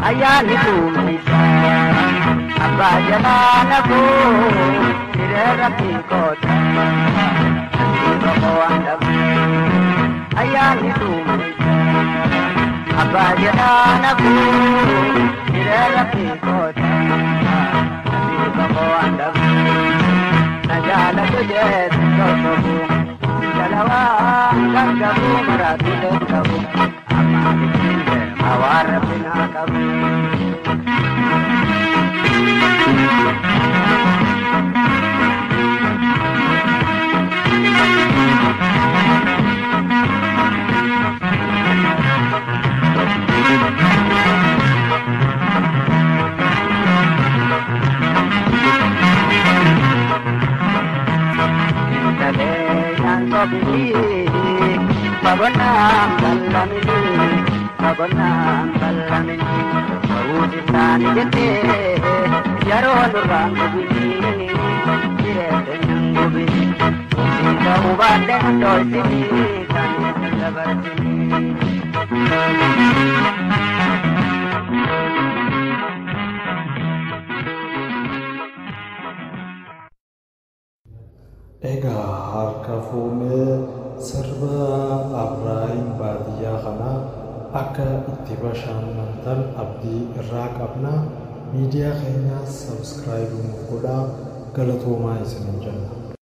Ayyaanni tuumeessa abbaa jalaana koo hiriira Rabbii koota nasiiba koo waan dhabu ayyaanni tuumeessa abbaa jedhaa nafuu jiree Rabbii koota nasiiba koo waan dhabu na jaalatu jeetu sosobu jalawaa gaggabu maraatuulee qabu ammaa ittiin deema waan Rabbi naa qabu. Babonam ballamini, babonam ballamini, bahuudisaan jettee yeroo duraan gubini, jireenya gubini, si ta'uu baadhee dhoysini kan dabarsini. Egaa harka fuunee sirba Abrahaam baadiyyaa kanaa akka itti bashannantan abdii irraa qabna. Miidiyaa keenyaas sabskiraayib nuuf godhaa. Galatoomaa isiniin jenna.